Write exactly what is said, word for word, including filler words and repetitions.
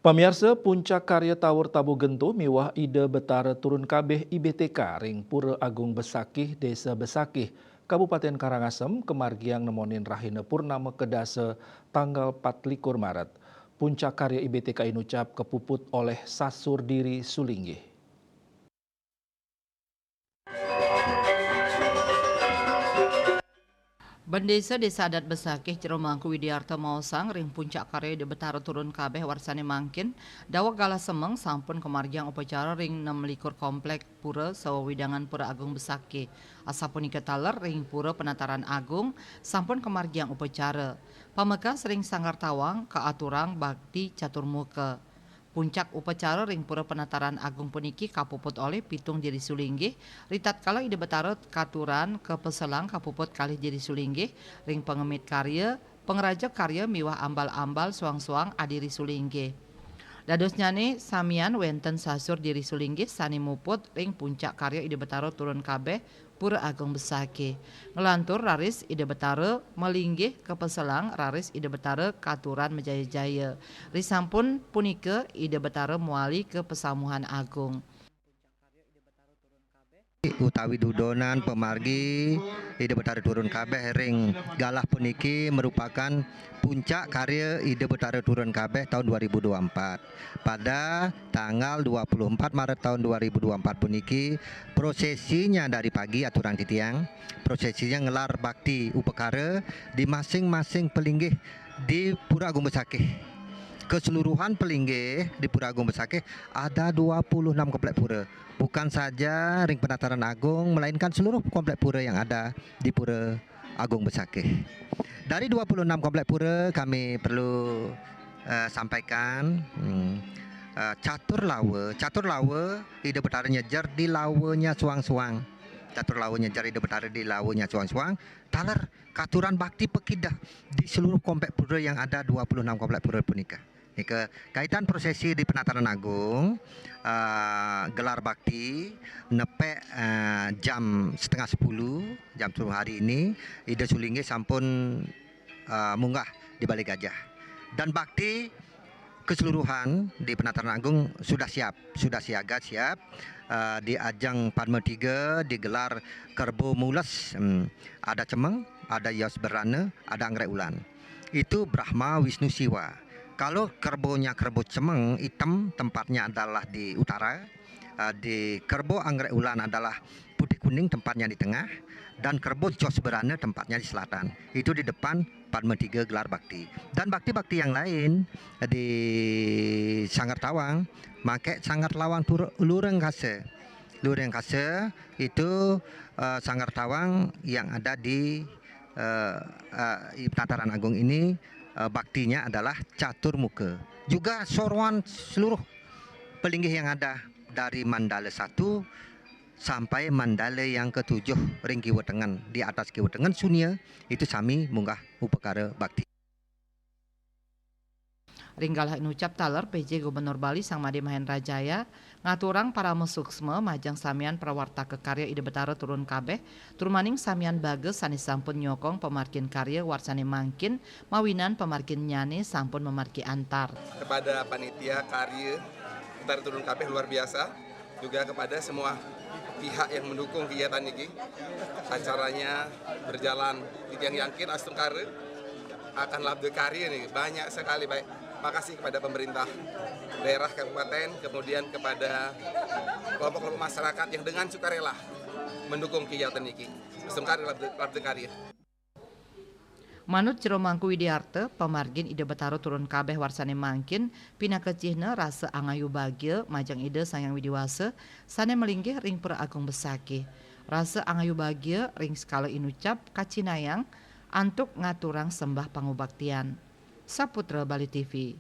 Pamiarsa, puncak karya Tawur Tabu Gento miwah Ida Betara Turun Kabeh I B T K ring Pura Agung Besakih, Desa Besakih, Kabupaten Karangasem, kamargiang nemonin rahina purnama kedasa tanggal patlikur Maret. Puncak karya I B T K inucap kapuput oleh Sasur Diri Sulinggih. Bendesa Desa Adat Besakih Jero Mangku Widiarta maosang ring puncak karya Ida Betara Turun Kabeh warsane mangkin, daweg galah semeng sampun kamargiang upacara ring nem likur komplek pura sawewidangan Pura Agung Besakih. Asapunika taler ring Pura Penataran Agung sampun kamargiang upacara. Pamekas ring Sanggar Tawang kaaturang bakti catur muka. Puncak upacara ring Pura Penataran Agung puniki kapuput olih Pitung Diri Sulinggih, ritatkala Ida Betara katuran kapeselang kapuput kalih Diri Sulinggih ring pangemit karya, pangrajeg karya miwah ambal-ambal suang-suang adiri Sulinggih. Dadosnyane samian wenten Sasur Diri Sulinggih sane muput ring puncak karya Ida Betara Turun Kabeh Pura Agung Besakih. Nglantur raris Ida Betara malinggih kapeselang, raris Ida Betara katuran majaya-jaya. Risampun punika Ida Betara mawali ka Pasamuhan Agung. Utawi dudonan pamargi Ida Betara Turun Kabeh ring galah puniki merupakan puncak karya Ida Betara Turun Kabeh tahun dua ribu dua puluh empat. Pada tanggal dua puluh empat Maret tahun dua ribu dua puluh empat puniki, prosesinya dari pagi aturang titiang, prosesinya ngelar bakti upakara di masing-masing pelinggih di Pura Agung Besakih. Keseluruhan pelinggih di Pura Agung Besakih ada dua puluh enam komplek pura. Bukan saja ring Penataran Agung, melainkan seluruh komplek pura yang ada di Pura Agung Besakih. Dari dua puluh enam komplek pura, kami perlu, eh, sampaikan, hmm, eh, catur lawa. Catur lawa, Ida Betara nyejer di lawanya suang-suang. Catur lawa nyejer Ida Betara di lawanya suang-suang. Taler katuran bakti pakidah di seluruh komplek pura yang ada dua puluh enam komplek pura punika. Nika kaitan prosesi di Penataran Agung, eh, gelar bakti nepek, eh, jam setengah sepuluh, jam sepuluh hari ini, Ida Sulinggih sampun, eh, munggah di Balai Gajah. Dan bakti keseluruhan di Penataran Agung sudah siap, sudah siaga, siap. Eh, di ajang Padma Tiga digelar Kerbo Mules, hmm, ada Cemeng, ada Yos Berana, ada Anggrek Ulan. Itu Brahma, Wisnu, Siwa. Kalau kerbonya kerbo Cemeng, hitam, tempatnya adalah di utara. Eh, di kerbo Anggrek Ulan adalah putih kuning, tempatnya di tengah. Dan kerbo Jos Berana, tempatnya di selatan. Itu di depan Padma Tiga gelar bakti. Dan bakti-bakti yang lain di Sanggar Tawang, make Sanggar Tawang Tur-, Lureng Kasa. Lureng Kasa itu, eh, Sanggar Tawang yang ada di, eh, eh, di Penataran Agung ini, eh, baktinya adalah catur muka. Juga soroan seluruh pelinggih yang ada dari Mandala satu sampai Mandala yang ketujuh ring Kiwa Tengen, di atas Kiwa Tengen sunia, itu sami munggah upakara bakti. Ring galah inucap taler, P J Gubernur Bali Sang Made Mahendra Jaya ngaturang parama suksma majeng samian prawartaka karya Ida Betara Turun Kabeh, trumaning samian baga sane sampun nyokong pamargin karya warsane mangkin, mawinan pamarginnyane sampun mamargi antar. Kepada panitia karya Betara Turun Kabeh luar biasa, juga kepada semua pihak yang mendukung kegiatan ini. Acaranya berjalan, titiang yakin astungkara akan labda karya nih, banyak sekali. Baik, makasih kepada pemerintah daerah kabupaten, kemudian kepada kelompok-kelompok masyarakat yang dengan sukarela mendukung kegiatan ini. Astungkara labda, labda karya. Manut Jero Mangku Widiarta, pamargin Ida Betara Turun Kabeh warsane mangkin pinaka cihna rasa angayu bagia majeng Ida Sang Hyang Widi Wasa sane malinggih ring Pura Agung Besakih. Rasa angayu bagia ring sekala inucap kacinayang antuk ngaturang sembah pangubaktian. Saputra Bali T V.